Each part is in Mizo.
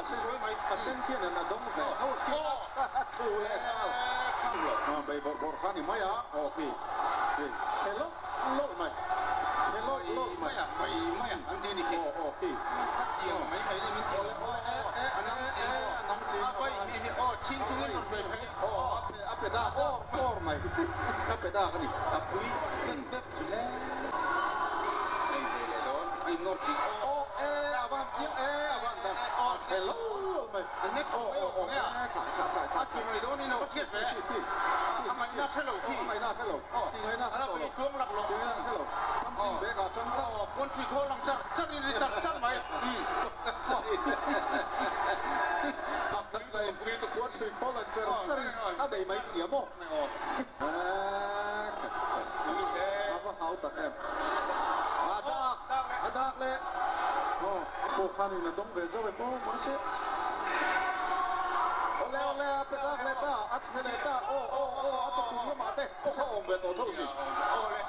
A sen khian an a dawng ve tho a khi a tlu leh nghal. Bei bawrh bawrh kha a ni mai a, aw khi chhe lawlh lawlh mai, chhe lawlh lawlh mai. Aw aw khi. Awle awle e e e e a nang ching aw a pe a pe dak awr awr mai a pe dak a ni. Aw e a van chiang e a van dan a chhe lo lo mai aw aw aw e khai khai khai khai khai khi khi khi khi aw a ngaihna hre lo ti ngaihna hre tawh lo ti ngaihna hre lo punching bag ah tang tlat puanthui khaw lang char char in a bei mai sia maw. A va hau tak em. A dak, a dak leh. Aw, pawh khanin a dawng ve zauh em aw, mahse. Awle, awle, a pe dak leh ta, a chhe leh ta, aw, aw, aw, a tukhum lamah te pawh kha awm ve tawh tho si.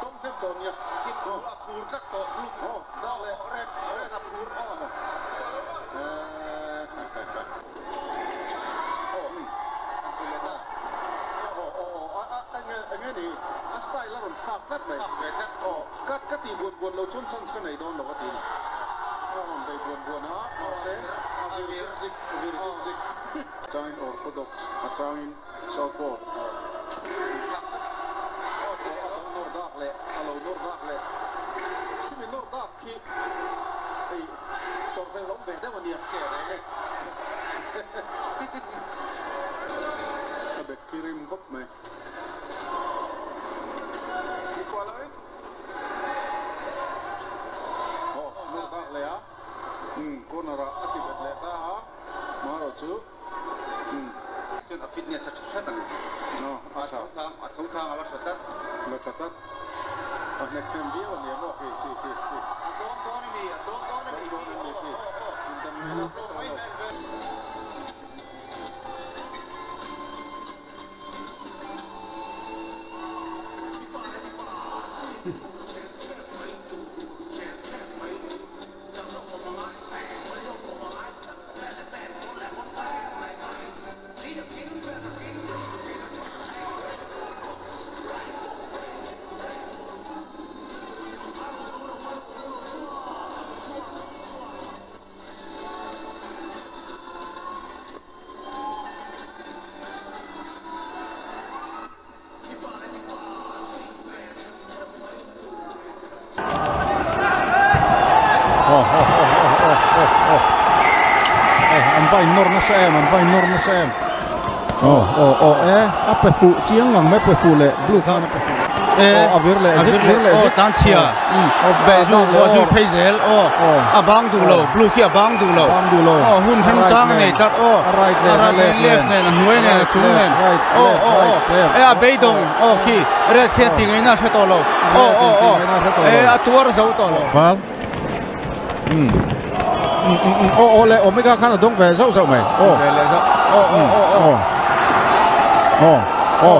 Dawng hnem tawh nia. Aw, dak leh. Aw, khai, khai, khai. Enge ni a style a rawn thlak tlat mai aw ka ka tih buan buan lo chuan chance ka nei dawn lo a ti ni a rawn bei buan buan a mahse a vir zik zik vir zik zik changin orthodox a changin southpaw aw a lo nawr dak leh a lo nawr dak leh khimi nawr dak khi hei tawrhhlelh awm ve deuh a nia. Ka bek khi rim khawp mai. Aw, nawr dak leh a. Umm, corner ah a ti bet leh ta a. Marawh chu, umm. Chuan a fitness a tha hret ang. Aw, a tha. A tho thang a la tha tlat. La tha tlat. A hnek hnem viau a nia maw khi, khi, khi, khi. A tlawm dawn a ni, a tlawm dawn a ni khi, aw, aw, aw. Indam ngaihna a tawh lo. An va in nawr nasa em an va in nawr nasa em aw aw aw e a pe fuh chiang ang mai pe fuh leh blue khan a pe fuh aw a vir leh zit vir leh zit tan chhia be zu a zu phei zel aw a bang duh lo blue khi a bang duh lo bang duh lo aw hun hem chang a nei tlat aw a right nen a left nen a hnuai nen a chung nen aw aw aw e a beidawng aw khi red khi a ti ngaihna a hre tawh lo aw aw aw e a tuar zo tawh lo val aw aw le omega khan a dawng ve zauh zauh mai aw aw aw aw aw aw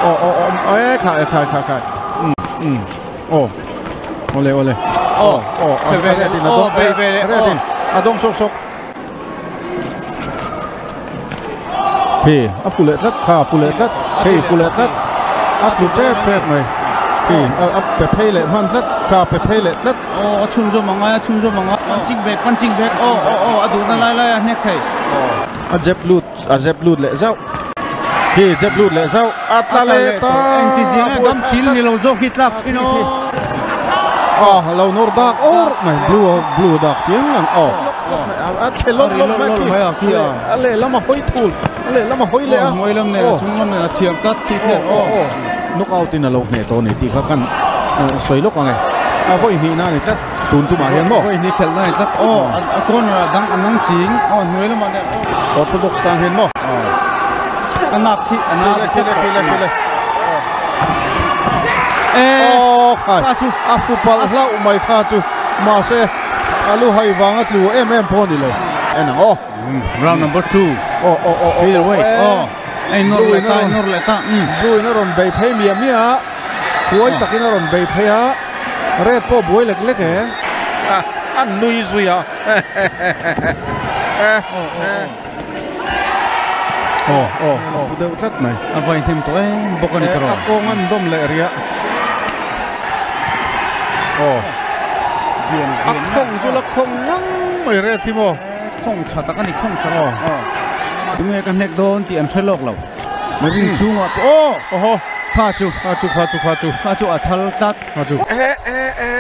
aw aw aw e khai khai khai khai aw awle awle aw aw a red in a dawng red in a dawng sawk sawk Khi a fu leh tlat kha a fu leh tlat hei fu leh tlat a tlu tep tep mai khi a pe phei leh hman tlat kha a pe phei leh tlat. Aw a chhunzawm ang a a chhunzawm ang a punching bag punching bag aw aw aw a duhna lai lai a hnek thei. A jab lut a jab lut leh zauh khi jab lut leh zauh a tla leh ta engti zing a dam sil ni lo zawk hi tlak thin aw. Aw lo nawr dak awr mai blue blue dak chiang ang aw. A chhe lawlh lawlh mai khi a khi a a lehlam a hawi thul a lehlam a hawi leh a hnuai lam nen a chung lam nen a thiam tlat tih khian aw knock out in a lo hneh tawh a ni tih kha kan sawi lawk ang e a vawi hnih na a ni tlat tun tumah hian maw vawi hnih khelh na a ni tlat aw a corner ah dang a nang ching aw hnuai lamah nen aw orthodox tan hian maw a nak khi a na khile khile khile khile aw khai a fu palh hlauh mai kha chu mahse A lu hai vang a tlu em em pawh a ni lo. En ang aw. Round number 2. Aw aw aw aw. Wait aw. Ei nawr leh ta, ei nawr leh ta. Blue in a rawn bei phei miah miah a. Huai takin a rawn bei phei a. Red pawh buai lek lek e. A nui zui a. E e. Aw aw aw. Pu deuh tlat mai. A vain hnem tawh em bawk a ni tawh. A kawng an dawm leh rih a. Aw. A khawng chu la khawng ngang mai ret hi maw. Khawng tha tak a ni khawng tha. Aw. Tunge ka hnek dawn tih an hre lawk lo. Ring chhungah pawh aw. Awhaw. Kha chu. Kha chu kha chu kha chu. Kha chu a thal tlat. Kha chu. E e e.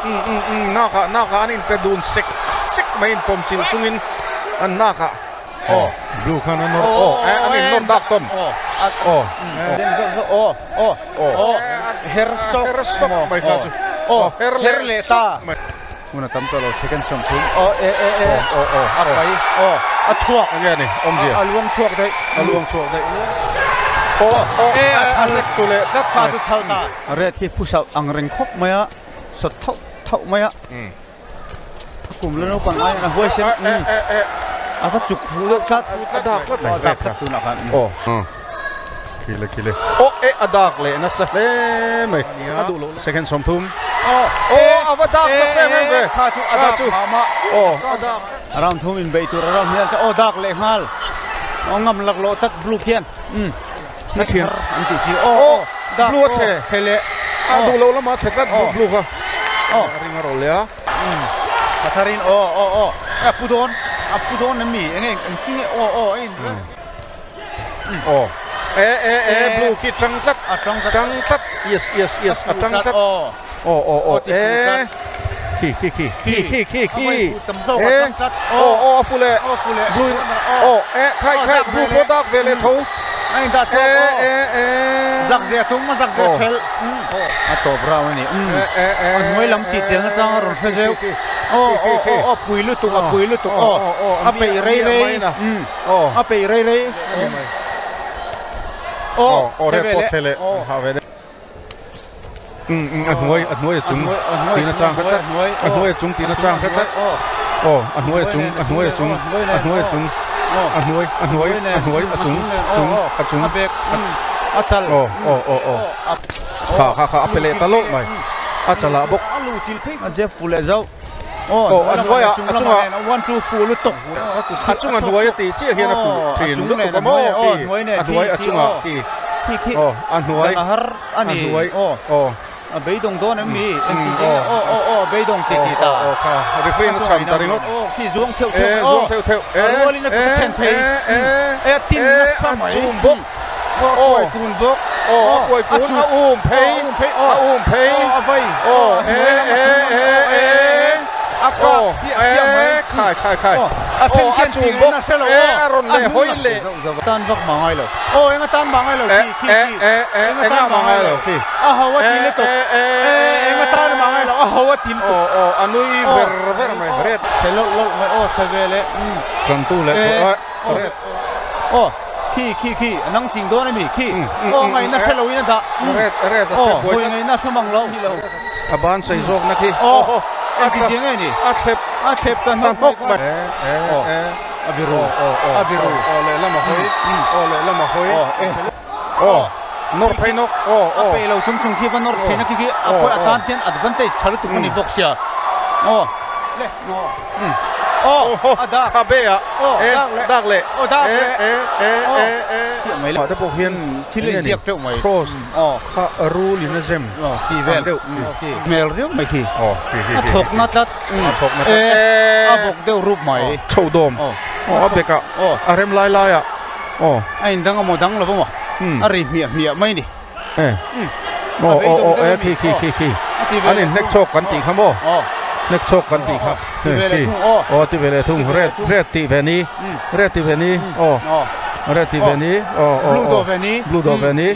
Um um um nakah nakah an inpe dun sek sek mai inpawm chilh chungin an nakah. Aw blue khan a nawr aw eh an in nawr dak tawn aw aw aw aw her sawk her sawk mai kha chu aw her leh ta hun a tam tawh lo second 30 aw e e e aw aw a pai aw a chhuak enge ani awmzia a luang chhuak daih a luang chhuak daih aw aw e a thal thu leh tlat kha chu thal ta red hi phusa ang reng khawp mai a sawt thauh thauh mai a kum la naupang ai a huai sen a va chuk fu deuh tlat a dak tlat mai a dak tlat tunah khan aw khile khile aw e a dak leh nasa hle mai a duh loh second 30 aw aw a va dak nasa em em ve kha chu a dak mah mah aw a dak round thum in bei tur a round hian aw dak leh nghal aw ngam lak loh tlat blue khian na thian an tih chi aw aw dak blue a thle thle leh a duh loh lamah thle tlat blue kha aw ring a rawl leh a patharin aw aw aw a pu dawn a pu dawn em mi enge engtin nge aw aw a in aw e e e blue khi tang tlat a tang tlat tang tlat yes yes yes a tang tlat aw aw aw aw e khi khi khi khi khi khi khi e aw aw a fu leh aw fu leh blue aw e khai khai blue pawh dak ve leh tho a in dah chhuak e e e zak zia tum a zak zia thel a tawp round a ni a hnuai lam tih tel na chang a rawn hre zeuh aw aw aw aw pui lutuk a pui lutuk aw a peih rei rei a peih rei rei aw aw red pawh thle leh ha ve a hnuai a hnuai a chung tih na chang hre tlat a hnuai a chung tih na chang hre tlat aw a hnuai a chung a hnuai a chung a hnuai a chung a hnuai a hnuai a hnuai a chung chung a chung a bek a chal aw aw aw aw kha kha kha a pe leh ta lo mai a chalah bawk a lu chil phei a jeff fu leh zauh aw a hnuai ah a chungah 1 2 fu lutuk a chunga hnuai a tih chiah hian a fu thin lutuk a maw khi a hnuai a chungah khi khi khi aw a hnuai a har a ni a hnuai aw aw a beidawng dawn em mi engti nge aw aw aw beidawng ti ti ta aw kha referee na chhan ta ringawt aw khi zuang theuh theuh e zuang theuh theuh e rualin a then phei e tin nasa mai chum bawk aw kuai kun bawk aw a kuai kun a um phei a um phei a vai aw e e e e a kap siah siah mai khai khai khai a sen khian chum bawk e a rawn leh hawi leh tan vak ma ngai lo aw enga tan ma ngai lo khi khi khi e e enga ma ngai lo khi a ho a ti le tok e enga tan ma ngai lo a ho a tin aw aw a nui ver ver mai red che lo lo mai aw che ve le tran tu le red aw khi khi khi nang ching dawn ami khi aw ngai na hre lo in a dah red red a aw che buai hoi ngai na hre mang lo hi lo a ban sei zawk na khi aw engti chiang nge ni a thlep a thlep ta ta hnawk hnawk mai e e a biru aw a biru aw leh lama hawi aw leh lama hawi aw e aw nawr phei nawk aw a aw pe lo chung chung khi va nawr thin a khi khi a pawh a tan khian advantage tha lutuk ani bawk sia aw le aw a dak kha be a aw e dak leh dak leh aw dak e leh e e Aw. e e Siah mai le. te pawh hian thil in ziak teuh mai cross aw kha rul in a zem aw ti vel deuh khi hmel riau mai khi aw khi khi a thawk na tlat a thawk na e tlat e a bawk deuh rup mai chho dawm aw aw a bekah aw a rem lai lai ah aw a in dang amaw dang lo maw a ri hmiah hmiah mai ni e aw aw aw e khi khi khi khi a ti ve an in hnek chawk kan tih kha maw aw hnek chawk kan tih kha ti ve leh khi thung aw aw ti ve leh thung red red ti ve ni red ti ve ni aw aw red ti ve ni aw aw blue do ve ni blue do ve ni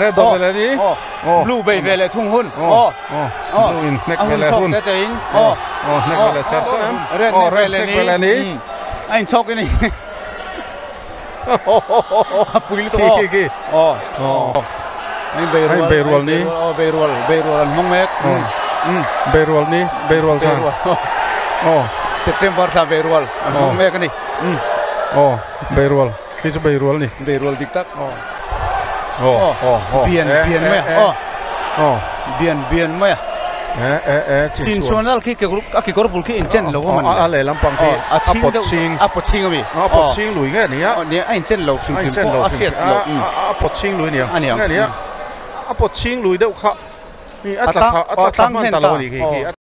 red do ve le ni aw aw blue bei ve leh thung hun aw aw aw blue in hnek a ve hun leh chawk hun te te in aw aw hnek ve leh char char em red aw hnek ve red leh hnek ve leh ni ni a in chawk in a pui lutuk khi aw khi khi aw aw ai bei Ai rual bei rual ni. aw bei rual bei rual an hmang mek Aw. bei rual ni bei rual bei zan rual aw September thla bei rual an Aw. hmang mek ani aw bei rual khi chu bei rual ni bei rual dik tak aw aw aw bian e bian e mai e aw aw bian bian mai Tinsuan khi a kekawr bul khi inchen lo a man a lehlam pang khi a pawt chhing a pawt chhing ami a pawt chhing lui nge nia nia a inchen lo hrim hrim pawh a hriat lo a pawt chhing lui nia nge nia a pawt chhing lui deuh kha a tla thla a tla thla hman ta lo a ni khi khi.